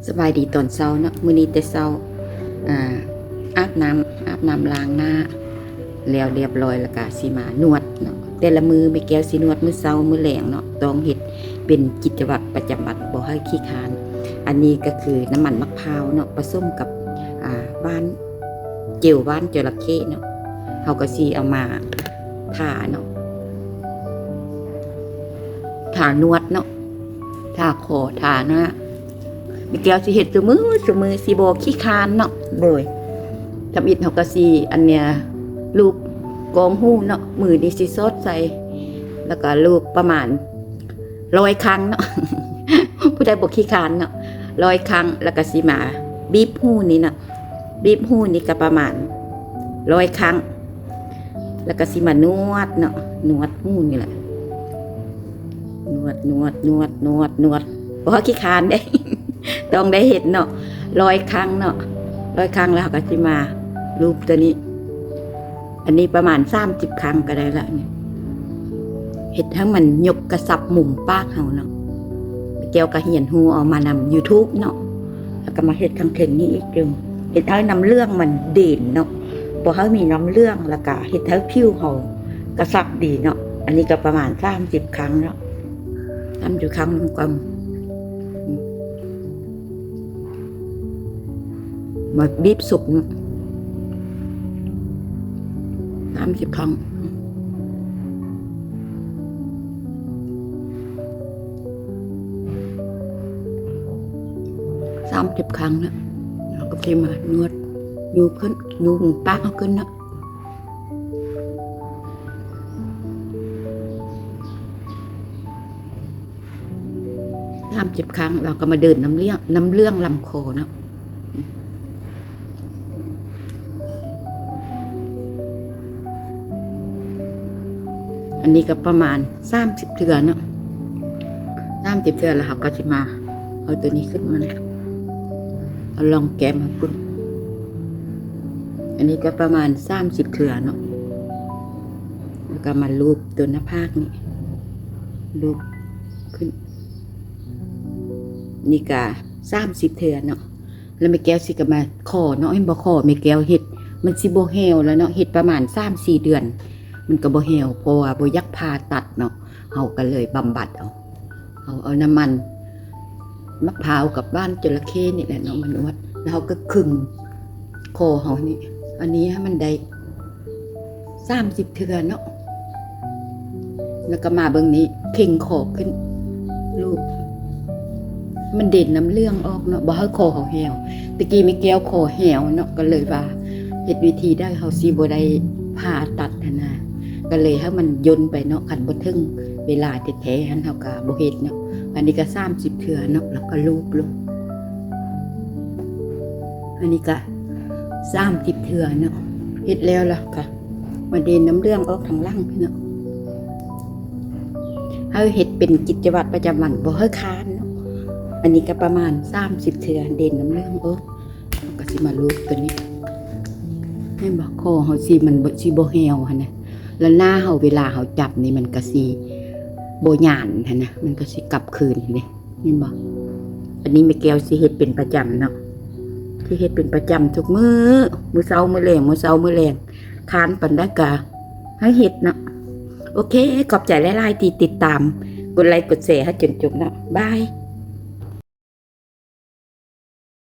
ສະບາຍດີຕອນເຊົ້າເນາະ, ມື້ນີ້ແຕ່ເຊົ້າ ອາ ອາບນ້ຳ ອາບນ້ຳລ້າງໜ້າແລ້ວລຽບລ້ອຍ ແລ້ວກະຊິມານວດເນາະ. ແຕ່ລະມື້ແມ່ແກ້ວຊິນວດມື້ເຊົ້າມື້ແລງເນາະ, ຕ້ອງເຮັດເປັນກິດຈະວັດປະຈຳວັນ ບໍ່ໃຫ້ຂີ້ຄ້ານ. ອັນນີ້ກະຄືນ້ຳມັນໝາກພ້າວເນາະ ປະສົມກັບ ອາ ຫວ່ານ ເຈວຫວ່ານຈະລະເຂເນາະ, ເຮົາກໍຊິເອົາມາທາເນາະ, ທານວດເນາະ, ທາຄໍ ທາໜ້າ. ແມ່ແກ້ວຊິເຮັດຊຸມື້ ຊຸມື້ ຊິບໍ່ຂີ້ຄ້ານເນາະ. ໂດຍ ທຳອິດເຮົາກໍຊິ ອັນເນີ້ຍ ລູບກອງຫູເນາະ, ມືນີ້ຊິສອດໃສ່ ແລ້ວກໍລູບປະມານ ຮ້ອຍຄັ້ງເນາະ, ຜູ້ໃດບໍ່ຂີ້ຄ້ານເນາະ ຮ້ອຍຄັ້ງ. ແລ້ວກໍຊິມາບີບຫູນີ້ເນາະ, ບີບຫູນີ້ກໍປະມານຮ້ອຍຄັ້ງ. ແລ້ວກໍຊິມານວດເນາະ, ນວດຫູນີ້ແຫຼະ, ນວດ ນວດ ນວດ ນວດ ນວດ. ບໍ່ໃຫ້ຂີ້ຄ້ານເດ້ ຕ້ອງໄດ້ເຮັດເນາະ, ຮ້ອຍຄັ້ງເນາະ, ຮ້ອຍຄັ້ງ. ແລ້ວເຮົາກໍຊິມາລູບຕົວນີ້ ອັນນີ້ປະມານສາມສິບຄັ້ງກໍໄດ້ລະນີ້, ເຮັດໃຫ້ມັນຍົກກະຊັບມຸມປາກເຮົາເນາະ. ແກ້ວກໍຮຽນຮູ້ເອົາມານຳ YouTube ເນາະ, ແລ້ວກໍມາເຮັດຂ້າງເທິງນີ້ອີກ ຈຶ່ງເຮັດໃຫ້ນ້ຳເຫຼືອງມັນເດັ່ນເນາະ, ບໍ່ໃຫ້ມີນ້ຳເຫຼືອງ, ແລ້ວກໍເຮັດໃຫ້ຜິວເຮົາກະຊັບດີເນາະ. ອັນນີ້ກໍປະມານສາມສິບຄັ້ງເນາະ, ສາມສິບຄັ້ງນຳກັນ. ມາບີບສຸກເນາະ ສາມສິບຄັ້ງ, ສາມສິບຄັ້ງນະ. ເຮົາກໍຊິມານວດ ຍູ້ຂຶ້ນ ຍູ້ປາກເຮົາຂຶ້ນເນາະ. ສາມສິບຄັ້ງ ແລ້ວກໍມາເດີນນ້ຳເຫຼືອງ ນ້ຳເຫຼືອງລຳຄໍເນາະ. ອັນນີ້ກໍປະມານສາມສິບເທື່ອເນາະ, ສາມສິບເທື່ອ. ແລ້ວເຮົາກໍຊິມາເອົາຕົວນີ້ຂຶ້ນມາ ເອົາລອງແກ້ມມາປຸ້ນ. ອັນນີ້ກໍປະມານສາມສິບເທື່ອເນາະ, ແລ້ວກໍມາລູບຕົວໜ້າຜາກນີ້ ລູບຂຶ້ນ. ນີ້ກະສາມສິບເທື່ອເນາະ. ແລ້ວແມ່ແກ້ວຊິກະມາຂໍເນາະ, ເຫັນບໍ່ ຂໍແມ່ແກ້ວເຮັດ ມັນຊິບໍ່ແຫ້ວແລ້ວເນາະ, ເຮັດປະມານສາມສີ່ເດືອນ ມັນກະບໍ່ແຫ້ວ ເພາະວ່າບໍ່ຢາກຜ່າຕັດເນາະ. ເຮົາກະເລີຍບຳບັດເອົາ ເຮົາເອົານ້ຳມັນໝາກພ້າວກັບຫວ່ານຈະລະເຂນີ້ແຫຼະເນາະມານວດ, ແລ້ວເຮົາກະຄຶງຄໍເຮົານີ້ ອັນນີ້ໃຫ້ມັນໄດ້ ສາມສິບເທື່ອເນາະ. ແລ້ວກໍມາເບິ່ງນີ້ ເຄັ່ງຄໍຂຶ້ນ ລູບ ມັນເດັ່ນນ້ຳເຫຼືອງອອກເນາະ, ບໍ່ໃຫ້ຄໍເຮົາແຫ້ວ. ແຕ່ກີ້ແມ່ແກ້ວຄໍແຫ້ວເນາະ, ກໍເລີຍວ່າເຮັດວິທີໃດເຮົາຊິບໍ່ໄດ້ຜ່າຕັດຫັ້ນນະ, ກໍເລີຍໃຫ້ມັນຍົນໄປເນາະ. ຄັນບໍ່ເຖິງເວລາແທ້ໆຫັ້ນ ເຮົາກໍບໍ່ເຮັດເນາະ. ອັນນີ້ກໍສາມສິບເທື່ອເນາະ, ແລ້ວກໍລູບລົງ. ອັນນີ້ກະສາມສິບເທື່ອເນາະ. ເຮັດແລ້ວລະກະມາເດັນນ້ຳເຫຼືອງອອກທາງຫຼັງເນາະ. ເຮົາເຮັດເປັນກິດຈະວັດປະຈຳວັນ ບໍ່ໃຫ້ຄ້ານເນາະ. ອັນນີ້ກະປະມານສາມສິບເທື່ອ ເດັນນ້ຳເຫຼືອງອອກ. ເຮົາກະຊິມາລູບຕົວນີ້ ເຫັນບໍ່? ຄໍເຮົາຊິ ມັນບໍ່ ຊິບໍ່ແຫ້ວຫັ້ນນະ. ແລ້ວໜ້າເຮົາ ເວລາເຮົາຈັບນີ້ ມັນກະຊິບໍ່ຫຍານຫັ້ນນະ, ມັນກະຊິກັບຄືນເດ້. ເຫັນບໍ່? ອັນນີ້ແມ່ແກ້ວຊິເຮັດເປັນປະຈຳເນາະ, ຊິເຮັດເປັນປະຈຳທຸກມື້ ມື້ເຊົ້າມື້ແລງ ມື້ເຊົ້າມື້ແລງ. ຄ້ານປານໃດກະໃຫ້ເຮັດເນາະ. ໂອເຄ ຂອບໃຈຫຼາຍໆທີ່ຕິດຕາມ, ກົດໄລກົດແຊໃຫ້ຈົນຈົບເນາະ. ບາຍ.